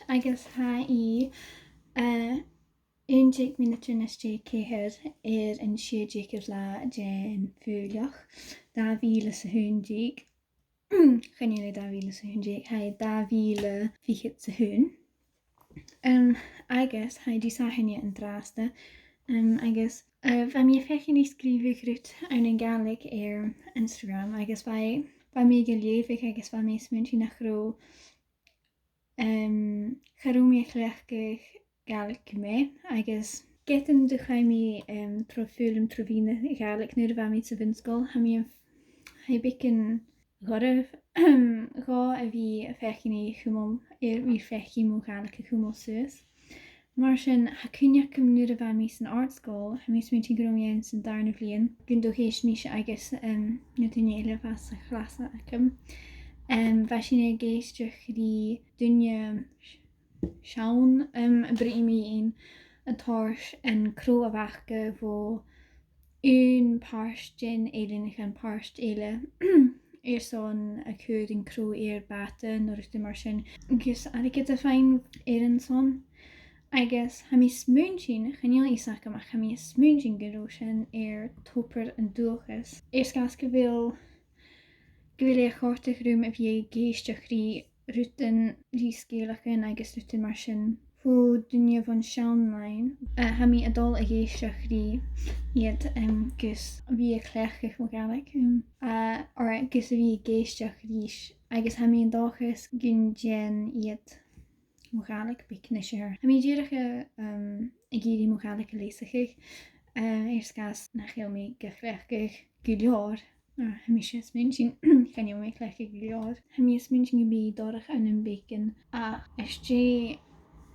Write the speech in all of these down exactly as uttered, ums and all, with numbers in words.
Agus tha i, eh, aon deug mionaidean às dèidh ceithir air an sia-deug latha den Fhaoilleach, dà mhìle 's a h-aon deug. Chan eil e dà mhìle 's a h-aon deug, tha e dà mhìle fichead 's a h-aon. Um, agus tha e Disathairne an-dràsta. Um, agus, uh, bha mi a' feuchainn ri sgrìobhadh rud ann an Gàidhlig air Instagram, agus bha, bha mi ga leughadh agus bha mi a' smaointinn nach robh, um, cha robh mi a' cleachdadh Gàidhlig gu math, agus ged an do chaidh mi, um, tro fhoghlam tro mheadhan na Gàidhlig nuair a bha mi sa bhun-sgoil, tha mi a', tha e beagan dhoirbh dhomh a bhith a' feuchainn ri cumail, air, ri feuchainn mo Ghàidhlig a chumail suas. Mar sin, tha cuimhne agam nuair a bha mi san àrd-sgoil, tha mi a' smaointinn gun robh mi ann san dàrna bliadhna, gun do dh'èist mise agus, um, na daoine eile a bha sa chlas agam. Um, bha sinn ag èisteachd ri duine sean, um, a' bruidhinn mu dheidhinn a' toirt an crodh a bh' aca bho aon phàirt den eilean gu pàirt eile, airson a' cur an crodh air bàta no rudan mar sin, gus airgead a dh'fhaighinn air an son. Agus tha mi a' smaointinn, chan eil fhios agam, ach tha mi a' smaointinn gun robh sin air Tobar an Dualchais. Air sgàth 's gu bheil, gu bheil e a' còrdadh rium a bhith ag èisteachd ri rudan ri sgeulachdan agus rudan mar sin bho dhaoine bhon t-seann linn, eh, tha mi a' dol a dh'èisteachd ri iad, em, gus a bhith a' cleachdadh mo Ghàidhlig, em, eh, or gus a bhith ag èisteachd ris, agus tha mi an dòchas gun dèan iad mo Ghàidhlig beagan nas fheàrr. Tha mi dìreach a', em, ag iarraidh mo Ghàidhlig a leasachadh, eh, air sgàth 's nach eil mi ga chleachdadh gu leòr. Ah, tha mise a' smaointinn, chan eil mi a' cleachdadh gu leòr. Tha mi a' smaointinn gum bi dorcha ann am beagan, ach às dèidh,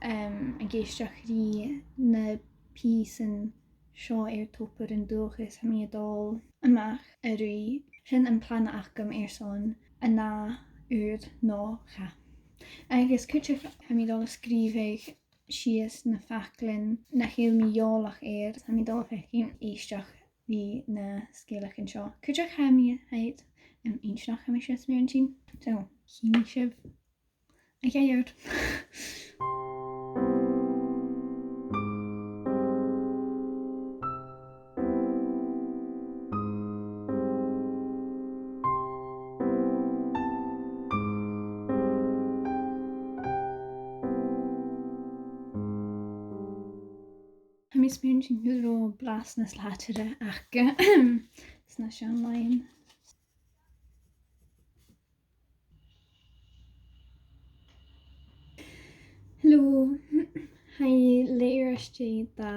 em, ag èisteachd ri na pìosan seo air Tobar an Dualchais, tha mi a' dol a-mach a-rithist. Sin am plana agam airson an ath uair no dhà. Agus cuideachd tha mi a' dol a sgrìobhadh sìos na faclan nach eil mi eòlach air, tha mi a' dol a dh'fheuchainn èisteachd ri na sgeulachdan seo. Cuideachd tha mi, tha iad, em, inntinneach, tha mise a' smaointinn. So, chì mi sibh a dh'aithghearr. Tha mi a' smaointinn gun robh blas nas làidire aca sna seann linn. Hello. Tha e leth-uair às dèidh dà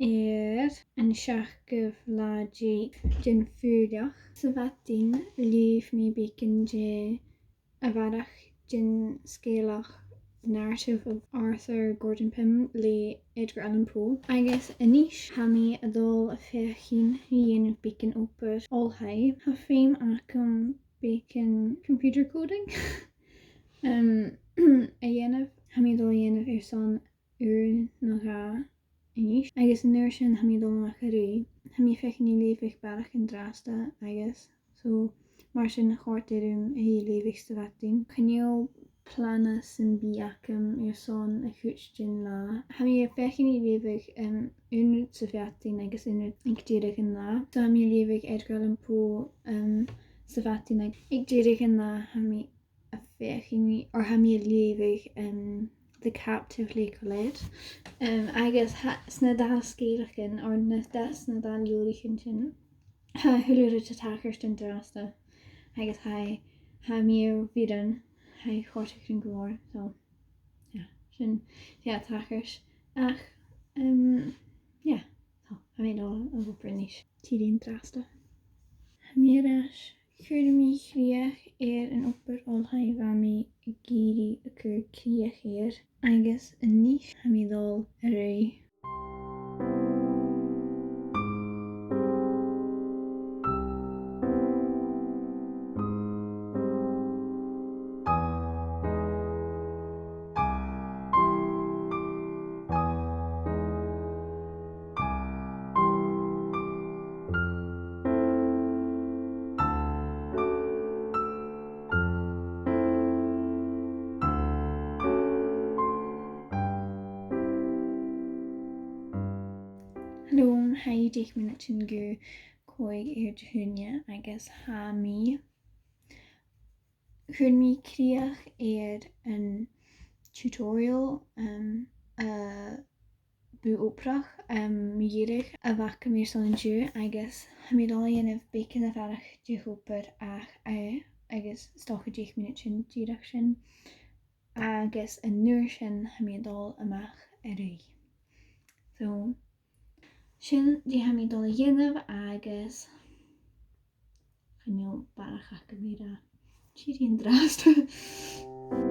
air an seachdamh latha deug den Fhaoilleach. Sa mhadainn leugh mi beagan de a bharrachd den sgeulachd The Narrative of Arthur Gordon Pym le Edgar Allan Poe. Agus a-nis tha mi a' dol a dh'fheuchainn a dhèanamh beagan obair oilthigh. Tha feum agam beagan computer coding, um, a dhèanamh. Tha mi a' dol a dhèanamh airson uair no dhà a-nis. Agus an uair sin tha mi a' dol a-mach a-rithist. Tha mi a' feuchainn ri leughadh barrachd an-dràsta agus so, mar sin chòrd e rium a bhith a' leughadh sa mhadainn. Chan eil plana sam bith agam airson a' chuid den latha. Tha mi a' feuchainn ri leughadh, um, aon rud sa mhadainn agus aon rud aig deireadh an latha. So tha mi a' leughadh Edgar Allan Poe, um, sa mhadainn agus aig deireadh an latha tha mi a' feuchainn ri, or tha mi a' leughadh, um, The Captive le Colette. Um, agus tha, sna dà sgeulachdan, or na dà, sna dà leabhraichean sin, tha a h-uile rud a' tachairt an-dràsta. Agus tha, tha mi air bhioran, tha e a' còrdadh rium gu mòr. So, yeah, sin, yeah, a' tachairt. Ach, um, yeah, so, tha mi a' dol a dh'obair a-nis. Tìoraidh an-dràsta. Tha mi air ais. Chuir mi crìoch air an obair oilthigh a bha mi ag iarraidh a chur crìoch air, agus a-nis tha mi a' dol a-rithist. Tha e deich mionaidean gu còig air Dihaoine agus tha mi, chuir mi crìoch air an tutorial, um, a bu obrach, um, mu dheireadh a bh' agam airson an-diugh, agus tha mi dol a dhèanamh beagan a bharrachd de dh'obair ach, uh, agus 's dòcha deich mionaidean dìreach sin, agus an uair sin tha mi dol a-mach a ruith. So, sin dè tha mi dol a dhèanamh agus chan eil barrachd agam ri ràdh. Tìoraidh an-dràsta.